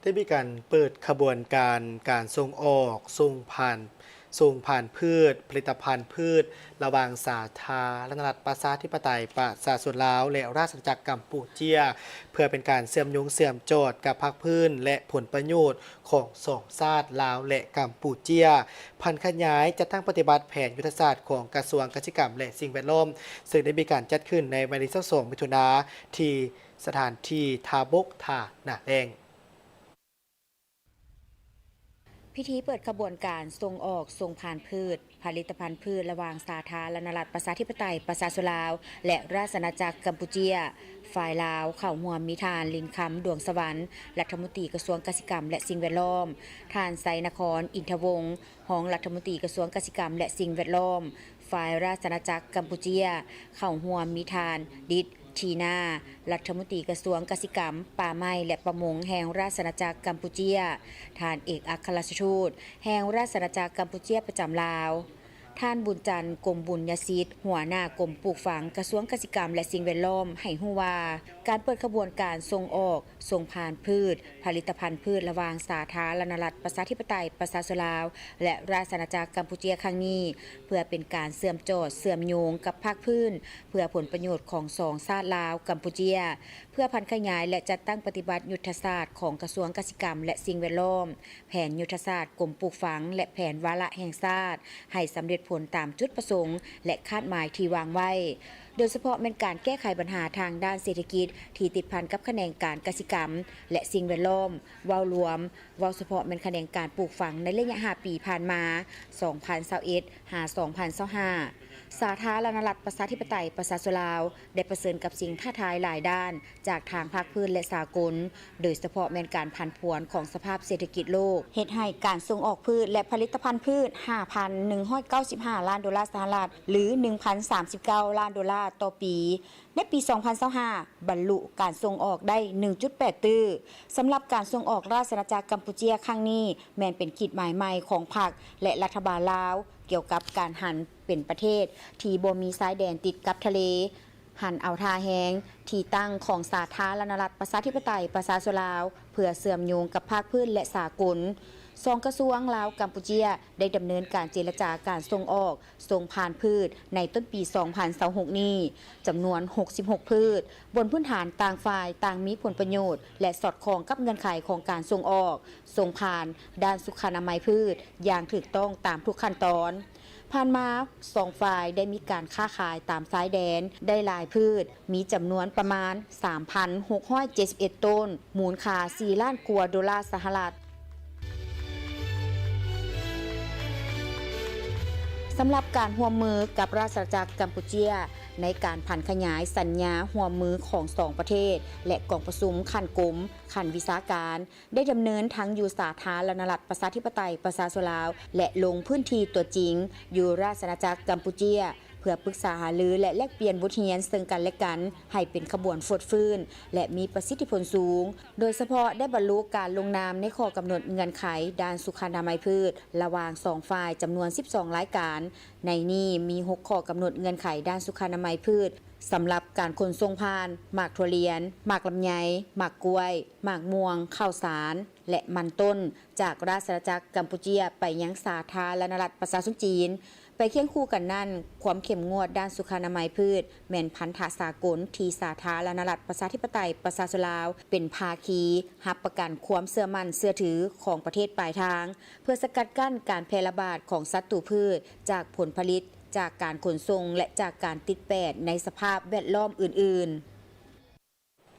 ໄດ້ມີການເປີດຂະບວນການ ການສົ່ງອອກ ສົ່ງຜ່ານ ສົ່ງຜ່ານພືດ ຜະລິດຕະພັນພືດ ລະຫວ່າງສາທາລະນະລັດ ປະຊາທິປະໄຕ ປະຊາຊົນລາວ ແລະ ລາຊະອານາຈັກກຳປູເຈຍ ເພື່ອເປັນການເຊື່ອມໂຍງເຊື່ອມຈອດກັບພາກພື້ນ ແລະ ຜົນປະໂຫຍດຂອງສອງຊາດ ລາວ ແລະ ກຳປູເຈຍ, ຜັນຂະຫຍາຍ ຈັດຕັ້ງປະຕິບັດແຜນຍຸດທະສາດຂອງກະຊວງກະສິກຳ ແລະ ສິ່ງແວດລ້ອມ, ເຊິ່ງໄດ້ມີການຈັດຂຶ້ນໃນວັນທີຊາວສອງ ມິຖຸນາ ທີ່ສະຖານທີ່ທ່າບົກ ທ່ານາແລ້ງ. ພິທີເປີດຂະບວນການສົ່ງອອກ ສົ່ງຜ່ານພືດ ຜະລິດຕະພັນພືດ ລະຫວ່າງສາທາລະນະລັດ ປະຊາທິປະໄຕ ປະຊາຊົນລາວ ແລະ ລາຊະອານາຈັກກຳປູເຈຍ. ຝ່າຍລາວເຂົ້າຮ່ວມມີທ່ານ ລິນຄຳ ດວງສະຫວັນ ລັດຖະມົນຕີກະຊວງກະສິກຳ ແລະ ສິ່ງແວດລ້ອມ, ທ່ານ ໄຊນະຄອນ ອິນທະວົງ ຮອງລັດຖະມົນຕີກະຊວງກະສິກຳ ແລະ ສິ່ງແວດລ້ອມ. ຝ່າຍລາຊະອານາຈັກກຳປູເຈຍ ເຂົ້າຮ່ວມມີທ່ານ ດິດ ທີນາ ລັດຖະມົນຕີກະຊວງກະສິກຳ, ປ່າໄມ້ ແລະ ປະມົງ ແຫ່ງລາຊະອານາຈັກກຳປູເຈຍ, ທ່ານເອກອັກຄະລັດຖະທູດແຫ່ງລາຊະອານາຈັກກຳປູເຈຍປະຈຳລາວ, ທ່ານ ບຸນຈັນ ກົມບຸນຍະສິດ ຫົວໜ້າກົມປູກຝັງ ກະຊວງກະສິກຳ ແລະ ສິ່ງແວດລ້ອມ ໃຫ້ຮູ້ວ່າ ການເປີດຂະບວນການສົ່ງອອກ ສົ່ງຜ່ານພືດ ຜະລິດຕະພັນພືດ ລະຫວ່າງສາທາລະນະລັດ ປະຊາທິປະໄຕ ປະຊາຊົນລາວ ແລະ ລາຊະອານາຈັກກຳປູເຈຍຄັ້ງນີ້ ເພື່ອເປັນການເຊື່ອມຈອດເຊື່ອມໂຍງກັບພາກພື້ນ ເພື່ອຜົນປະໂຫຍດຂອງສອງຊາດລາວ-ກຳປູເຈຍ, ເພື່ອຜັນຂະຫຍາຍ ແລະ ຈັດຕັ້ງປະຕິບັດຍຸດທະສາດຂອງກະຊວງກະສິກຳ ແລະ ສິ່ງແວດລ້ອມ, ແຜນຍຸດທະສາດກົມປູກຝັງ ແລະ ແຜນວາລະແຫ່ງຊາດ ໃຫ້ສຳເລັດຜົນຕາມຈຸດປະສົງ ແລະ ຄາດໝາຍທີ່ວາງໄວ້. ໂດຍສະເພາະແມ່ນການແກ້ໄຂບັນຫາທາງດ້ານເສດຖະກິດທີ່ຕິດພັນກັບຂະແໜງການກະສິກຳ ແລະ ສິ່ງແວດລ້ອມເວົ້າລວມ, ເວົ້າສະເພາະແມ່ນຂະແໜງການປູກຝັງໃນໄລຍະຫ້າປີຜ່ານມາ ສອງພັນຊາວເອັດ ຫາ ສອງພັນຊາວຫ້າ. ສາທາລະນະລັດ ປະຊາທິປະໄຕ ປະຊາຊົນລາວ ໄດ້ປະເຊີນກັບສິ່ງທ້າທາຍຫຼາຍດ້ານຈາກທາງພາກພື້ນ ແລະ ສາກົນ, ໂດຍສະເພາະແມ່ນການຜັນຜວນຂອງສະພາບເສດຖະກິດໂລກ ເຮັດໃຫ້ການສົ່ງອອກພືດ ແລະ ຜະລິດຕະພັນພືດ ຫ້າພັນໜຶ່ງຮ້ອຍເກົ້າສິບຫ້າລ້ານໂດລາສະຫະລັດ ຫຼື ໜຶ່ງພັນສາມສິບເກົ້າລ້ານໂດລາຕໍ່ປີ, ໃນປີສອງພັນຊາວຫ້າ ບັນລຸການສົ່ງອອກໄດ້ໜຶ່ງຈຸດແປດຕື້. ສຳລັບການສົ່ງອອກລາຊະອານາຈັກກຳປູເຈຍຄັ້ງນີ້ ແມ່ນເປັນຂີດໝາຍໃໝ່ຂອງພັກ ແລະ ລັດຖະບານລາວ ກ່ຽວກັບການຫັນເປັນປະເທດທີ່ບໍ່ມີຊາຍແດນຕິດກັບທະເລ, ຫັນເອົາທ່າແຮງທີ່ຕັ້ງຂອງສາທາລະນະລັດ ປະຊາທິປະໄຕ ປະຊາຊົນລາວ ເພື່ອເຊື່ອມໂຍງກັບພາກພື້ນ ແລະ ສາກົນ. ສອງກະຊວງລາວ-ກຳປູເຈຍ ໄດ້ດຳເນີນການເຈລະຈາການສົ່ງອອກ ສົ່ງຜ່ານພືດໃນຕົ້ນປີສອງພັນຊາວຫົກນີ້ ຈຳນວນຫົກສິບຫົກພືດ, ບົນພື້ນຖານຕ່າງຝ່າຍຕ່າງມີຜົນປະໂຫຍດ ແລະ ສອດຄ່ອງກັບເງື່ອນໄຂຂອງການສົ່ງອອກ, ສົ່ງຜ່ານ, ດ້ານສຸຂະອະນາໄມພືດຢ່າງຖືກຕ້ອງຕາມທຸກຂັ້ນຕອນ. ຜ່ານມາ ສອງຝ່າຍໄດ້ມີການຄ້າຂາຍຕາມຊາຍແດນໄດ້ຫຼາຍພືດ, ມີຈຳນວນປະມານສາມພັນຫົກຮ້ອຍເຈັດສິບເອັດໂຕນ, ມູນຄ່າສີ່ລ້ານກວ່າໂດລາສະຫະລັດ. ສຳລັບການຮ່ວມມືກັບລາຊະອານາຈັກກຳປູເຈຍ ໃນການຜັນຂະຫຍາຍສັນຍາຮ່ວມມືຂອງສອງປະເທດ ແລະ ກອງປະຊຸມຂັ້ນກົມ, ຂັ້ນວິຊາການ ໄດ້ດຳເນີນທັງຢູ່ສາທາລະນະລັດ ປະຊາທິປະໄຕ ປະຊາຊົນລາວ ແລະ ລົງພື້ນທີ່ຕົວຈິງຢູ່ລາຊະອານາຈັກກຳປູເຈຍ ເພື່ອປຶກສາຫາລື ແລະ ແລກປ່ຽນບົດຮຽນເຊິ່ງກັນ ແລະ ກັນ ໃຫ້ເປັນຂະບວນຟົດຟື້ນ ແລະ ມີປະສິດທິຜົນສູງ, ໂດຍສະເພາະໄດ້ບັນລຸການລົງນາມໃນຂໍ້ກຳນົດເງື່ອນໄຂດ້ານສຸຂະອະນາໄມພືດ ລະຫວ່າງສອງຝ່າຍຈຳນວນສິບສອງລາຍການ. ໃນນີ້ມີຫົກຂໍ້ກຳນົດເງື່ອນໄຂດ້ານສຸຂະອະນາໄມພືດ ສຳລັບການຂົນສົ່ງຜ່ານໝາກຖົ່ວລຽນ, ໝາກລຳໄຍ, ໝາກກ້ວຍ, ໝາກມ່ວງ, ເຂົ້າສານ ແລະ ມັນຕົ້ນ ຈາກລາຊະອານາຈັກກຳປູເຈຍໄປຍັງສາທາລະນະລັດປະຊາຊົນຈີນ. ໄປຄຽງຄູ່ກັນນັ້ນ, ຄວາມເຂັ້ມງວດດ້ານສຸຂະອະນາໄມພືດ ແມ່ນພັນທະສາກົນທີ່ສາທາລະນະລັດປະຊາທິປະໄຕປະຊາຊົນລາວເປັນພາຄີຮັບປະກັນຄວາມເຊື່ອໝັ້ນເຊື່ອຖືຂອງປະເທດປາຍທາງ ເພື່ອສະກັດກັ້ນການແຜ່ລະບາດຂອງສັດຕູພືດຈາກຜົນຜະລິດ, ຈາກການຂົນສົ່ງ ແລະ ຈາກການຕິດແປດໃນສະພາບແວດລ້ອມອື່ນໆ.